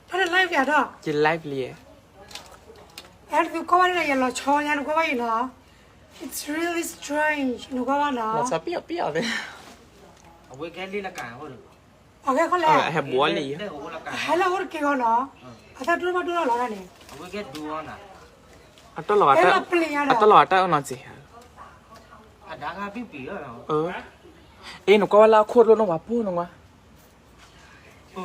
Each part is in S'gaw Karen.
ဖဲန့ၣ် live ယၤဒီး ယ live လံ, အဲၣ်ဒိးကွၢ်ဘၣ်န့ၣ် ယလီၤဆီညါ နကွၢ်ဘၣ်အံၤနီၤ, it's really strange နကွၢ်ဘၣ်နီၤ, လီၤဆီပံၣ်အီၤပံၣ်အီၤသ့, အဝဲကဲလံလကၤ, အဝဲခီလဲၣ်, ဟဲဘှီလံ, ဟဲလၢအအိၣ်တက့ၢ်ဂီၢ်နီၤ, အသၣ်ဒိၣ်ဘၣ်ဒိၣ်လီၤလီၤန့ၣ်, အတၢ်လီၤ, အတၢ်လီၤအတၢ်အၢနီၤစ့ၢ်, အ့ နကွၢ်ဝဲလၢအခိၣ်တလိၣ်န့ၣ် ဝၤပိၢ်နကွၢ် ဖီ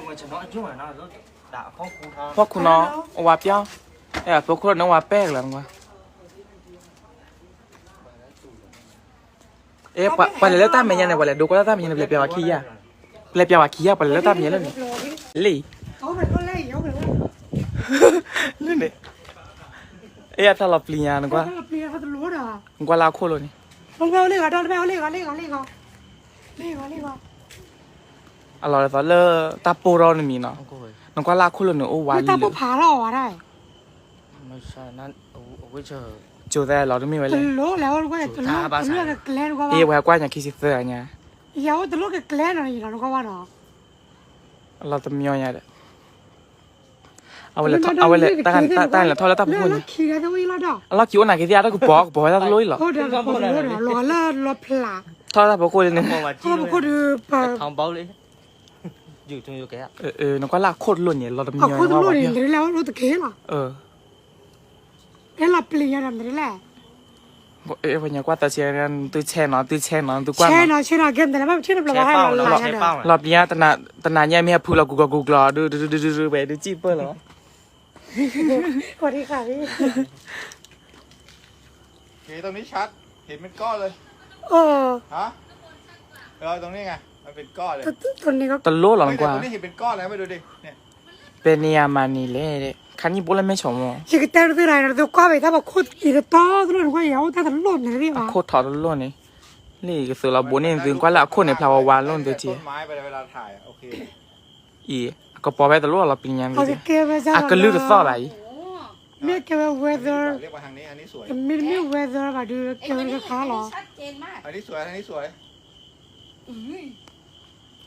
ခိၣ်နီၤ, အဝၤပျီ, အဲ အဖီခိၣ်န့ၣ် အဝၤပဲၢ်ကလၢၤနကွၢ်, အဲ ပှၤလဲၤလၢတၢ်မဲာ်ညါန့ၣ် ပှၤလဲၤဒိကွၢ်လၢတၢ်မဲာ်ညါန့ၣ် ပလဲၤပျီဝဲခံယၤ, ပလဲၤပျီဝဲခံယၤ ပှၤလဲၤလၢတၢ်မဲာ်ညါလၢန့ၣ်, လံ, လၢန့ၣ်, အဲ အတၢ်လီၤပျံၤညါနကွၢ်, နကွၢ်လၢအခိၣ်လိၤန့ၣ် အလီၤဒ်သိးလၢတၢ်ပိၢ်ထီၣ်န့ၣ်မံၤနီၤ, နကွၢ်လၢအခိၣ်လိၤန့ၣ် အိၣ်ဝါလံလၢ, တၢ်ပိၢ်ဖးထီၣ်ဝါဒၣ်, ကၠိသဲလီၤတမ့ၢ်ဝဲလဲၣ်, အ့ ဝဲကွၢ်ညါခံဆံသၢညါ, ယအိၣ်တလိၣ်ကကျဲနီၤ, နကွၢ်ဝါနီၤ, အလီၤတမံၤညါဒီး အဝဲလဲၤထီၣ်လၢတၢ်ဖီခိၣ်, အလီၢ်ခံအိၣ်နာ်က့ၤသ့ၣ် အတၢ်ကပီၤကပီၤဝဲတၢ်တလိၣ်အံၤလီၤ, ထီၣ်လၢတၢ်ဖီခိၣ်န့ၣ်, နကွၢ်လၢအခိၣ်တလိၣ်န့ၣ် လီၤတမံၤ, လီၤပျံၤညါတနၤညါမ့ၢ်ဟဲဖုလီၤ ကူကီကူကီ, ဒုဒုဒုဒုဝဲ ဒုစံၣ်ပၢၢ်လီၤ เห็นตรงนี้ชัด เห็นเป็นก้อนเลย เออ ฮะ เออ ตรงนี้ไง มันเป็นก้อนเลย ตรงนี้ก็ ตะโลเหรอ ตรงนี้ กว่า ตรงนี้เห็นเป็นก้อนเลย มาดูดิ เนี่ย เป็นเนี่ยมานี่เลย คันนี้ปุ๊บแล้วไม่ชมอ่ะ ယကတဲနသုရၤနသုကွၢ်ဘၣ်တၢ်ဘၣ်ခိၣ်အံၤတတီတလိၣ်နကွၢ်ယၤအိၣ်တၢ်တလိၣ်န့ၣ်တဘၣ် အခိၣ်ထီၣ်တလိၣ်န့ၣ် လၢယကသုးလီၤဘိးန့ၣ် သုကွၢ်လၢအခိᣣ်န့ၣ် ဖျါဝါဝါလိၣ်နသုထံၣ် အံၤ အကပီၤဖဲတလိၣ်လီၤပျံၤညါ အကလုၢ်တသီၣ်ဘၣ်အံၤ မ့ၢ်ကဲဝဲ weather မ့တမ့ၢ် weather ဘၣ်ဒုး ကဲဝဲတခါလီၤ อันนี้สวย อันนี้สวย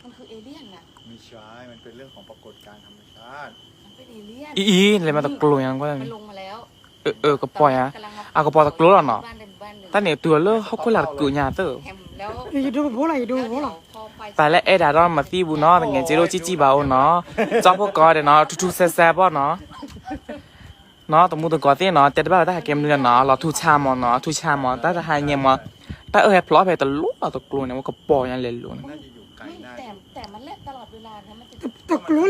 มันคือเอเลี่ยนนะ ไม่ใช่ มันเป็นเรื่องของปรากฏการณ์ธรรมชาติ มันเป็นเอเลี่ยน အံၤအံၤ လဲၤမၤတကျိၤညါကွၢ် มันลงมาแล้ว အကပီၤညါ အကပီၤတကျိၤလီၤနီၤ တၢ်န့ၣ်တုၤလၢဟီၣ်ခိၣ်လာ်တကုးညါသၢ ယဒိပဘိလီၤ ယဒိပဘိလီၤ တၢ်လၢအဲၣ်ဒၣ်ဒီးမသံဘူးနီၤ တငယ်ချင်းတို့ ကြည့်ကြည့်ပါဦးနော် ကၠီဖိကိးဂၤဒဲးနီၤ ထူးထူးဆဲးဆဲးပေါ့နော် နီၤ တမူတကိးသ့ၣ်နီၤ တဲတဘၣ်လၢတၢ်ဟးကဲမနုၤနီၤ လီၤထူဆါမးနီၤ ထူဆါမး တၢ်တဟါညါမး တၢ်အၢဟဲဖျိးဖဲတလိၣ်လီၤတကျိၤန့ၣ် ဝဲကပီၤညါလဲၤလိၤန့ၣ် တကျိၤလဲၣ်န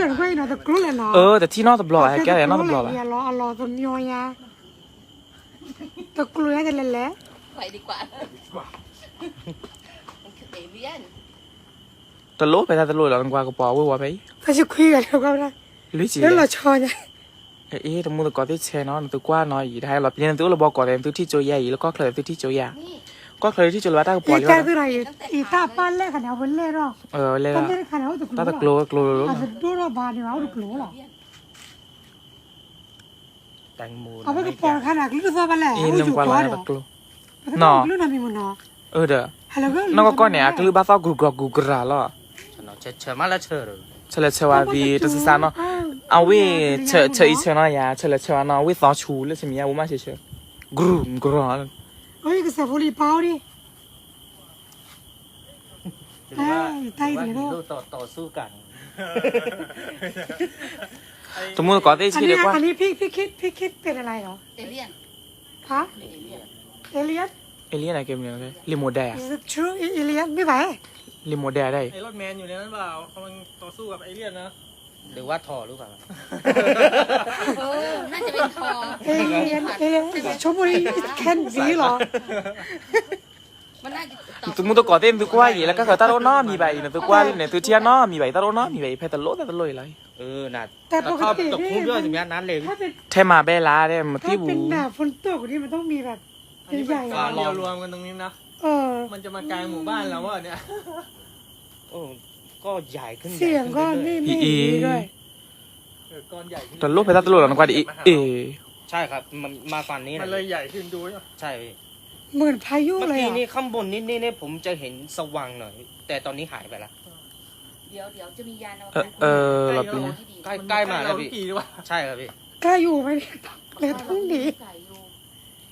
ကွၢ်အံၤနီၤ တကျိၤလဲၣ်နီၤ အၢ တထံၣ်နီတဘျီဘၣ် ဟဲကဲလဲၣ်နီတဘျီဘၣ် အလီၤ အလီၤတမံၤညါ တကျိၤညါတလဲၤလဲၣ် တလိၣ်ဖဲတၢ်တလိၣ်လီၤ နကွၢ်ကပီၤဝ့ၢ်ဝီဖဲအံၤ တၢ်ဆံခွံဂၤလၢကွၢ်ဝဲဒၣ် လွံၢ်ဆံ လၢလီၤဆီညါ အ့ တမူတကိးသ့ၣ်ဆဲးနီၤ နသုကွၢ်နီၤအံၤ တဟါလီၤပျံၤနသုအိၣ်လၢဘီကီးသဲး နသုထံၣ်ကၠိယါအံၤ လၢကီၢ်ချၢးသုထံၣ်ကၠိယါ ကီၢ်ချၢးထံၣ်ကၠိလၢဘၣ်တၢ်ကပီၤလံ ယတၢ်သ့ၣ်နီၤအံၤ အံၤတၢ်ပၢ်လဲၣ်ခါန့ၣ် အဝဲလဲၣ်ထီၣ် အဝဲလဲၣ်ထီၣ် တၢ်တကျိၤကျိၤလီၤ အတဒိၣ်ထီၣ်ဘၣ်န့ၣ် အအိၣ်တကျိၤလီၤ အဝဲကပီၤတခါန့ၣ် အကလုၢ်တသီၣ်ဘၣ်လဲၣ် အအိၣ်ယူၤကီးဒီး ပတသီၣ်ကလုၢ်နီတမံၤမ့ၢ်နီၤ အၢဒီး နီၢ်ကီၢ်ကီၢ်န့ၣ် အကလုၢ်ဘၣ်သီၣ်ကြူးကြူးကြူးကြူးလီၤ ဆၢလဲၤဆၢဝဲသံးတစဲးနီၤ အဝ့ၢ်ဆၢအံၤဆၢနီၤယၤ ဆၢလဲၤဆၢဝဲနီၤ အဝ့ၢ်သီဆူလၢဆမံးယါဝဲမးဆဲးဆၢ ကြူးကြူး အဝဲကစၢ်ဖိလံပာ်အိၣ်ဒံး တမူတကိးသ့ၣ်ဆံးဒံးကွၢ် Alien ကဲမနုၤလဲၣ် လံာ်မိၢ်ဒၢၣ်ဧါ လံာ်မိၢ်ဒၢၣ်ဧါ လံာ်မိၢ်ဒၢၣ်ဒၣ်အံၤ Iron Man อยู่ในนั้นเปล่า กำลังต่อสู้กับเอเลี่ยนนะ หรือว่าถอหรือเปล่า เอเลี่ยน เอเลี่ยน ชลบุรี it can be လီၤ တမူတကိးသ့ၣ် နသုကွၢ်အံၤ လၢကီၢ်ချၢတၢ်တအိၣ်နီတမံၤဘၣ်အံၤ နသုကွၢ်လၢန့ၣ် သုထံၣ်နီတမံၤဘၣ်အံၤ တၢ်တအိၣ်နီတမံၤဘၣ်အံၤ ဖဲတလိၣ်တၢ်တလိၣ်အံၤလီၤ แต่ปกตินี่ ถ้าเป็น ထဲမှာပဲလားတဲ့ မသိဘူး ถ้าเป็นหน้าฝนตกนี่มันต้องมีแบบใหญ่ๆ อันนี้เป็นก้อนเดียวรวมกันตรงนี้นะ เออ มันจะมากลางหมู่บ้านเราวะเนี่ย โอ้ ก็ใหญ่ขึ้น เสียงก็ไม่ไม่ดีด้วย เออ ก้อนใหญ่ขึ้น တလိၣ်ဖဲတၢ်တလိၣ်လီၤ နကွၢ်ဒ်အံၤ เออ ใช่ครับ มันมาฝั่งนี้นะ มันเลยใหญ่ขึ้นดู ใช่พี่ เหมือนพายุเลยอะ เมื่อกี้นี่ข้างบนนิดๆเนี่ยผมจะเห็นสว่างหน่อย แต่ตอนนี้หายไปแล้ว เออ เออ เราเป็น ใกล้ ใกล้มาแล้วพี่ ใช่ครับพี่ ใกล้อยู่ไหมเนี่ย เดี๋ยวต้องหนี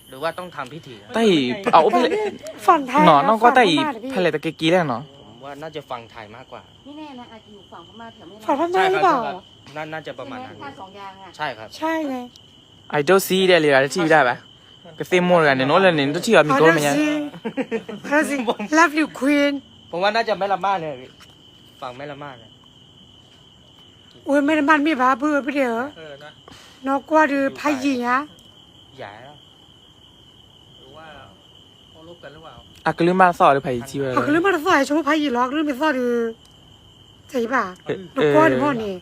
หรือว่าต้องทำพิธี တၢ်အံၤအအိၣ်ဖဲလဲၣ် ฝั่งไทย နီၢ် နီၢ်ကီၢ်တၢ်အံၤ ฝั่งพม่า ဖဲလဲၣ်တက့ၤက့ၤလဲၣ်နီၢ် ผมว่าน่าจะฝั่งไทยมากกว่า ไม่แน่นะ อาจจะอยู่ฝั่งพม่าแถวแม่น้ำ ฝั่งพม่าหรือเปล่า ใช่ครับ ใช่ครับ น่า น่าจะประมาณนั้น แม่น้ำท่าสองยางอะ ใช่ครับ ใช่ไง ไอดอลซีเดียเลยอะที่ได้ปะ ကသ့ၣ်မိၢ်တဂၤန့ၣ် နအိၣ်လၢန့ၣ် နတထံၣ်အီၤမံၤကိမ့ၢ်ညါ I don't see. I don't see. Love you, Queen. ผมว่าน่าจะแม่ละม่าเนี่ยพี่ ฝั่งแม่ละม่าเนี่ย ဝဲမဲၢ်တမၣ်တမ့ၢ်ဘၣ် ပုၢ်ဝဲၢ်ပဒဲဧၢ, နီၢ်ကွၢ်ဒီးဖးယံာ်ညါ, အကလုၢ်မၢ်တသီၣ်ဒီးဖးယံာ်ထံဝဲ, အကလုၢ်မၢ်တသီၣ် ဆိကမိၣ်ဖးယံာ်လီၤ အကလုၢ်မ့ၢ်သီၣ်ဒီး တယံာ်ဘၣ်, နီၢ်ကွၢ်န့ၣ်မ့ၢ်န့ၣ်,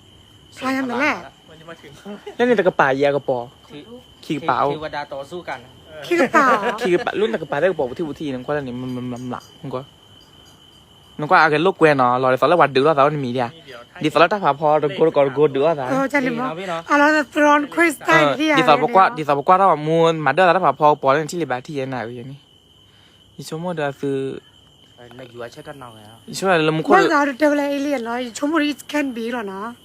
ဖျါညါမ့ၢ်လဲၣ်, လၢန့ၣ်တကပၤယဲၢ်ကပီၤ, ခံကပၤအိၣ်, ခံကပၤ, လၢန့ၣ်တကပၤသ့ၣ်ကပီၤ ပထံၣ်ပထံၣ် နကွၢ်လၢန့ၣ် မးမးမး နကွၢ် နကွၢ်အကဲလိာ်ကွဲနီၤ လီၤဒ်သိးလၢပှၤဒုးလိာ်သးအိၣ်တမံၤဒ်ဧါ, ဒ်သိးလၢတၢ်ဖးဖီတကိတကိတကိဒုးလိာ်သး, အလီၤ the throne Christian ဒ်သိးပကွၢ် ဒ်သိးပကွၢ်ထီၣ်မူ မၤဒၢၣ်သးတၢ်ဖးဖီကပီၤလၢနထံၣ်လံဘၣ်ထံၣ်ယဲနၤန့ၣ်, ယဆိကမိၣ်ဒီးသု, ယဆိကမိၣ်လၢမူခိၣ်, ယဆိကမိၣ်ဒီး it can be လီၤနီၤ,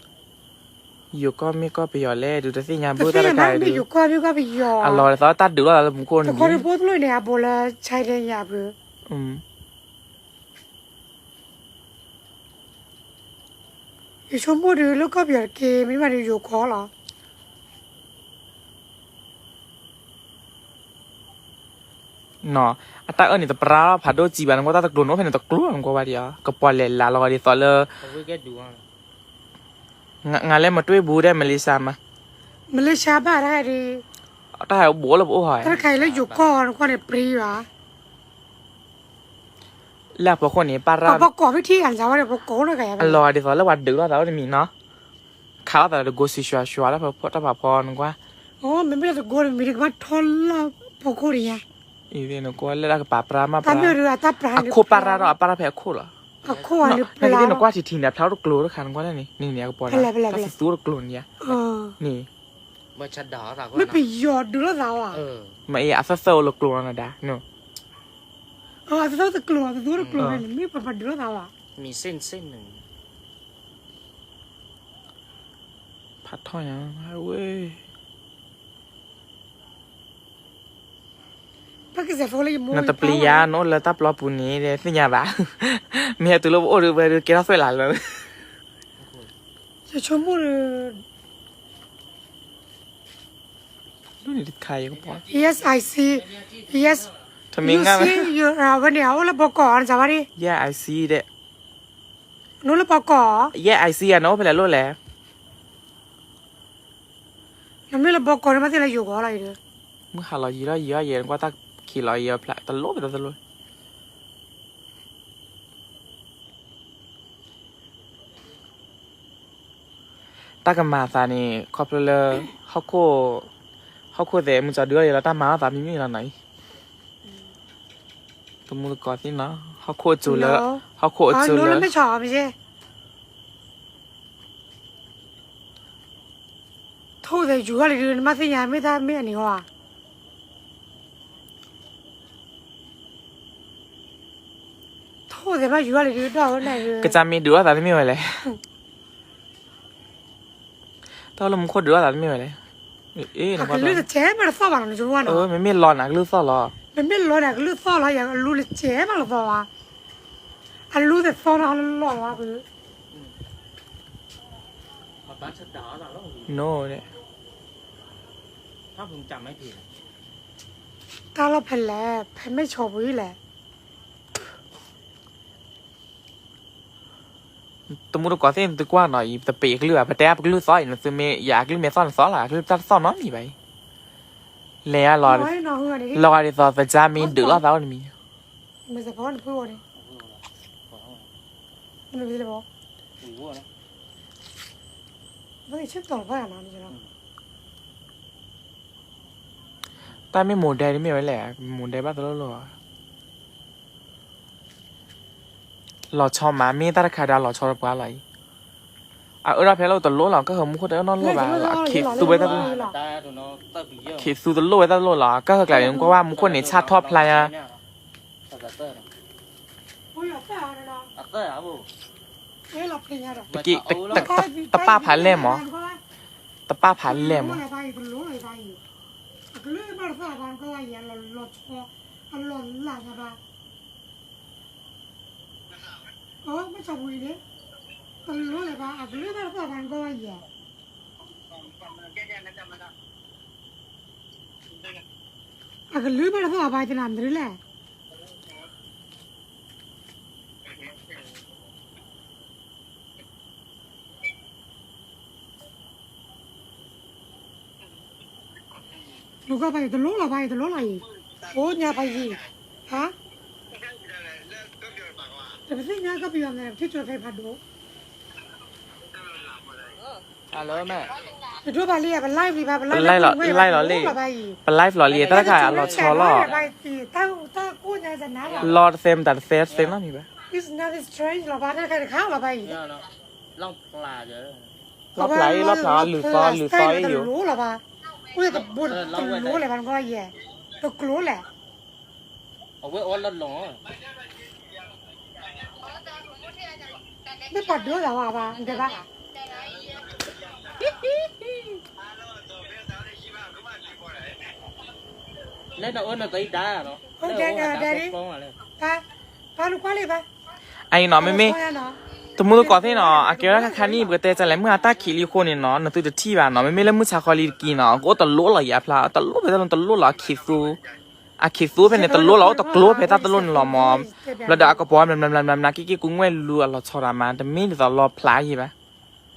ယိၤကီၢ်မ့ၢ်ကီၢ်ပယီၤလဲၣ် ဒုးတသ့ၣ်ညါဘၣ်တၢ်တခါအံၤဒုး, ယိၤကီၢ်မ့ၢ်ကီၢ်ပယီၤ, အလီၤဒ်သိးတၢ်ဒုးလိာ်သးလၢမူခိၣ်န့ၣ်, တခီဒုးဖိသလိၣ်န့ၣ် အဘူးလၢ China ညါဖု ယဆိကမိၣ်ဒီး လၢကီၢ်ပယီၤတက့ၢ် မ့ၢ်ဘၣ်ဒီးယိၤကီၢ်လီၤ. နီၤ, အတၢ်အၢၣ်န့ၣ် တပြၢလီၤဖးဒိၣ်စံးဘၣ် နကွၢ်တၢ်တကျိၤန့ၣ် အိၣ်ဖဲန့ၣ်တကျိၤ နကွၢ်ဘၣ်ဒံးဧါ, ကပီၤလဲၤလးလီၤဂီၤဒ်သိးလၢ ငါလည်းမတွေ့ဘူးတဲ့ မလေးရှားမှာ, မလေးရှားဘၣ်တၢ်ဒီး, တၢ်ဟဲဘူးလၢပအိၣ်ဟီ, တၢ်တခါအံၤလၢယိၤကီၢ်နကွၢ်န့ၣ် ပြံဘၣ် လၢအဖီခိၣ်န့ၣ် ပၢ်ရၢ်, ပှၤကိးဖဲထံဂၤန့ၣ် အလီၤဒ်သိးလၢပှၤဒုးလိာ်သးအိၣ်တမံၤနီၤ, ခးလိာ်သးတကိစံးဆှွၤဆှွၤ တၢ်ဖးဖီနကွၢ်, မ့မ့ၢ်တကိတမံၤတကဘၣ်ထီၣ်လၢဖီခိၣ်တယါ, နကွၢ်လၢတၢ်ကပၤပြၢ်မးပြၢ်, အခိၣ်ပၢ်ရၢ်ဒီးအပၢ်ရၢ်ဖဲအခိၣ်လီၤ, နကွၢ်ထံထံန့ၣ် အဖျါအိၣ်တကျိၤတခါ နကွၢ်န့ၣ် န့ၣ်န့ၣ် အကပီၤန့ၣ် တၢ်သူသူတကျိၤန့ၣ်ယါ, န့ၣ် မ့ၢ်ပယီၤဒုးလိာ်သးဝဲ, မ့ၢ်အသၢသၢအိၣ်လၢကျိၤနီၤဒၣ်, အသၢသၢတကျိၤ အသၢသၢတကျိၤန့ၣ် မ့ၢ်ပှၤပှၤဒုးလိာ်သးဝဲ, ဖးထီၣ်ညါဝဲ နတပျံၤယါ နအိၣ်လၢတၢ်ပျီပူၤန့ၣ် သ့ၣ်ညါဘၣ်, မ့ၢ်ဟဲတုၤလၢပအိၣ်ဒီး ပှဲၤဒုးကဲထီၣ်သွဲၣ်လၢ်လၢ, ယဆိကမိၣ်ဒီး Yes, I see. Yes. ဝဲန့ၣ် အအိၣ်လၢဘီကီး နစးဝါဒံး, Yeah, I see that. နအိၣ်လၢဘီကီး Yeah, I see နအိၣ်ဖဲလဲၣ်လိၣ်လဲၣ်, နမ့ၢ်လၢဘီကီး နမ့ၢ်သ့ၣ်လၢယိၤကီးလီၤ, မုၢ်ဟါလီၤယံာ်လီၤယံာ်လီၤယံာ် နကွၢ်တၢ်ခံးလီၤယံာ်ဖျါ တလိၣ်ဖဲတလိၣ် တၢ်ကမၤအသးန့ၣ် ခီဖျိလၢ ဟီၣ်ခိၣ်သဲး မုၢ်ကီၤဒုးအီၣ်ယဲလီၤ တၢ်မၤအီၣ်သးမံၤမံၤလီၤနီၤအံၤ, တမူတကိးသ့ၣ်နီၤ ဟီၣ်ခိၣ်အစိၤလၢ ဟီၣ်ခိၣ်အစိၤလၢ ထိၣ်သဲးယူၤဂီၢ်လံဒုး နမ့ၢ်သ့ၣ်ညါမ့ၢ်တၢ်မ့ၢ်အန့ၣ်ဟီဧါ, ထိၣ်သဲးဘၣ်ယူၤဂီၢ်လံဒုး ဒီးဝဲန့ၣ် ကစၢ်မ့ၢ်ဒုးလိာ်သးတမ့ၢ်ဝဲလဲၣ်, တၢ်လၢမူခိၣ်ဒုးလိာ်သးတမ့ၢ်ဝဲလဲၣ်, အကလုၢ်တစဲးမးတသီၣ်ဘၣ်နီၤ နကဝဲနီၤ, မ့မ့ၢ်လီၤန့ၣ် အကလုၢ်သီၣ်လီၤ, မ့မ့ၢ်လီၤန့ၣ် အကလုၢ်သီၣ်လီၤ ယၤအလူတစဲးမးတသီၣ်ဘၣ်, အလူတသီၣ်နီၤလီၤလီၤဘၣ် No တၢ်လီၢ်ဖဲလဲၣ် ဖဲမဲၢ်ဆီပူၤလဲၣ်, တမူတကိးသ့ၣ် နသုကွၢ်နီၤအံၤ တပ့ၤအကလုၢ်ဘၣ် ပတဲအပကလုၢ်သီၣ်အံၤ နသုမ့ၢ်ယၤအကလုၢ်မ့ၢ်သီၣ်နသီၣ်လီၤ အကလုၢ်တၢ်တသီၣ်နီတမံၤဘၣ်အံၤ, လဲၤလီၤ, လီၤဂာ်ဒ်သိး သကြားမ့ၢ်ဒုးလိာ်သးအိၣ်တမံၤ တၢ်မ့ၢ်မိၢ်ဒဲတမ့ၢ်ဝဲလဲၣ်, မိၢ်ဒဲဘၣ်တလိၣ်လိၣ်, လီၤဆီမး မ့ၢ်တၢ်တခါဒီးလီၤဆီတပှၢ်လီၤအံၤ, အအၢၣ်ဒၣ်ဖဲလၢတလိၣ်လီၤ ကဟၢမူခိၣ်တအၢၣ်နီတလိၣ်ဘၣ်, ခ့သူဝဲတၢ်, ခ့သူတလိၣ်ဝဲတၢ်တလိၣ်လီၤ ကဟၢကျါန့ၣ် ကွၢ်ဝဲမူခိၣ်န့ၣ် ဆၣ်ထီၣ်ဖျါညါ အသၢၣ်ဧါဘိၣ်, တက့ၢ်, တပၢ်ဖးလဲၢ်မး, တပၢ်ဖးလဲၢ်မး, တလိၣ်လၢၤဘၣ်အံၤ, တလိၣ်လၢၤဘၣ်အံၤ, အကလုၢ်ဘၣ်တသီၣ်အဘၣ်နကီၢ်ဘၣ်ယဲၢ်, အလီၤဆီ, အလီၤလၢ်ညါဘၣ်, အိ မ့ၢ်ဆီပူၤအံၤန့ၣ်, တလိၣ်လၢၤဘၣ် အကလုၢ်ဘၣ်တသီၣ်အဘၣ်နကီၢ်ဘၣ်ယဲၢ် အကလုၢ်ဘၣ်တသီၣ်အဘၣ်သနာ်မတရလဲၣ်. နကဘၣ်အံၤတလိၣ်လီၤဘၣ်အံၤတလိၣ်လီၤအံၤ, အိၣ်ညါဖးယံၤ, ဟါ, တပသ့ၣ်ညါကပယီၤန့ၣ် ပထံၣ်ကၠိခဲဖးဒိၣ် ပဒိၣ်ဘၣ်လံ ပ live လံဘၣ် ပ live လံ ပ live လီၤလံ, ပ live လီၤလံ တၢ်တခါအလီၤဆီလီၤ, လီၤတသဲမတၤတသဲတသဲနီတမံၤဘၣ်, လီၤတသဲမတၤတသဲတသဲနီတမံၤဘၣ်, လီၤဖျါအံၤ လီၤဖျါ လုၢ်သီ လုၢ်သီအံၤယိာ်, တလိၣ်လၢၤဘၣ်နကီၢ်ယဲၢ်, တကျိၤလဲၣ် အဝဲအီၣ်လီၤလီၤ, မ့ၢ်ပှၤဒိၣ်လၢၤဘၣ်, လၢနအၢနသံဒါလီၤ, ပၢ်နကွၢ်လံဘၣ်, အံၤနီၤ မ့မ့ၢ် တမူသကိးသ့ၣ်နီၤ အကဲဝဲဒၣ်ခါခါနံၣ် ပကတဲတၢ်လဲၣ် မုၢ်အတၢ်ခံးလံအဃိန့ၣ်နီၤ နသုတထံၣ်ဘၣ်နီၤ မ့မ့ၢ်လၢမုၢ်ဆါခီလံတက့ၢ်နီၤ ကအိၣ်တလိၣ်လီၤယၤဖျါ တလိၣ်ဖဲတၢ်လီၢ်တလိၣ်လီၤ အခံးသူ အခံးသူဖဲန့ၣ် တလိၣ်လီၤ အိၣ်တကျိၤဖဲတၢ်တလိၣ်န့ၣ်လီၤမး, ဘျီဒီးအကပီၤမနၤမနၤမနၤ က့ၢ်က့ၢ်ကူငွဲၢ်လူၤအလီၤဆီဒၣ်မး တမ့ၢ်ဒ်သိးလီၤဖျါယံၤဘၣ်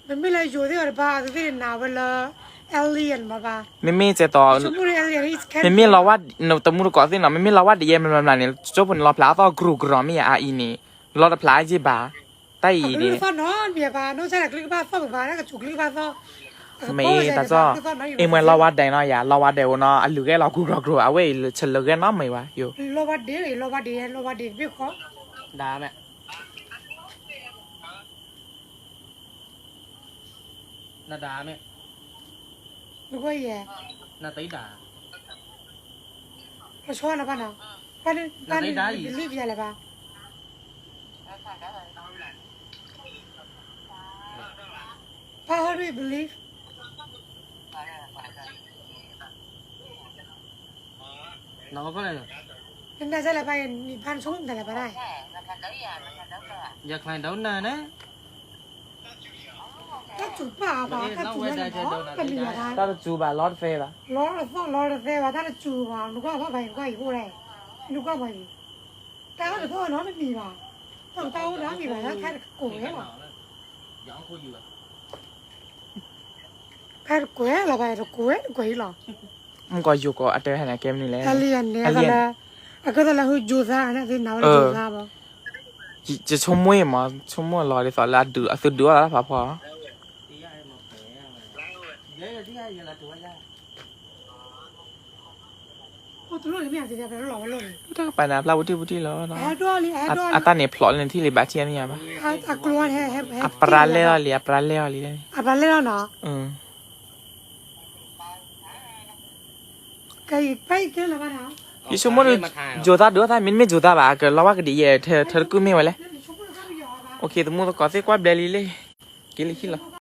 မ့မ့ၢ်လၢယိၤသ့ၣ်အီၤတပၢ် အသုသ့ၣ်နၤဝဲလၢ alien မးဘၣ်, မ့မ့ၢ်ကဲသိး မ့မ့ၢ်လီၤဝဲ တမူတကိးသ့ၣ်နီၤ မ့မ့ၢ်လီၤဝဲဒ်ယဲမနၤမနၤန့ၣ် ကၠိဖိန့ၣ်လီၤဖျါအသီၣ်ကြိၤကြိၤမ့ၢ်ယၤအအံၤန့ၣ် လီၤတဖျါယံၤဘၣ်, တၢ်အံၤန့ၣ် မ့ၢ်တၢ်ကၠိ အ့ၣ်မွဲလီၤဝဲဒဲးနီၤယၤ လီၤဝဲဒဲးဝဲနီၤ အလုၢ်ဂဲၤလီၤကြိၤကြိၤ အဝဲအံၤဆလၢဂဲၤနီတမံၤဘၣ်ယိၤ, လီၤဝဲဒဲး လီၤဝဲဒဲး လီၤဝဲဒဲးတဘ့ၣ်ဃီ ဒၣ်မ့ၢ် နဒၣ်မ့ၢ် နကွၢ်ယဲၢ် နတအံၤဒၣ် ပဆိနဘၣ်နီၤ ပၢ်န့ၣ် ပၢ်န့ၣ် believe ယၤလၢၤဘၣ် ပၢ် how do you believe နနၢ်စၢ်လၢၤဘၣ် နံၣ်ဖၣ်နဆိကမိၣ်တၢ်လၢၤဘၣ်ဒၣ် ယကျဲဒိးနၢ်န့ၣ် တၢ်စူၤပၢ်အါဘၣ် တၢ်စူၤလၢၤဘၣ် တမံၤဘၣ် တၢ်တစူၤဘၣ် လီၤတသဲဘၣ် လီၤတသီၣ်လီၤတသဲဘၣ် တၢ်တစူၤဘၣ် နကွၢ်ဘၣ်ဘၣ် နကွၢ်အံၤအိၣ်လဲၣ် နကွၢ်ဘၣ်အံၤ တၢ်တသီၣ်နီတမံၤဘၣ် တၢ်တအိၣ်နီတမံၤဘၣ် တၢ်တကိးဝဲလီၤ တၢ်တကိးလီၤဘၣ် တကိးဝဲတကိးအံၤလီၤ မ့ၢ်ကီးယိၤကီးအတဲဟဲန့ၣ် ကဲမနုၤလဲၣ် alien န့ၣ် alien အကဲသိးလၢဟုယိၤသးန့ၣ် သ့ၣ်နၤဝဲလၢယိၤသးဘၣ် ယဆိကမိၣ်မး ဆိကမိၣ်လီၤဒ်သိးလၢအသုဒုးအီၣ်သးတၢ်ဖးဖီ တၢ်ကပၤန့ၣ် အဖျါဝံၤတံၢ်ဝံၤတံၢ်လီၤ အတၢ်န့ၣ်ဖျိးလၢနထံၣ်လံဘၣ်ထံၣ်အမ့ၢ်ယါဘၣ် အပြၢလဲၢ်လီၤလံ အပြၢလဲၢ်လီၤလံ အပြၢလဲၢ်လီၤနီၤ ယဆိကမိၣ် ယိၤသးဒုးအီၣ်သး မ့တမ့ၢ်ယိၤသးဘၣ် ကလီၤဝဲကဒံးယဲၢ် ထၢတကုၢ်မ့ၢ်ဝဲလဲၣ် သမူသကိးသ့ၣ်ကွၢ်ဘျဲလံလံ က့ၤလံခံလီၤ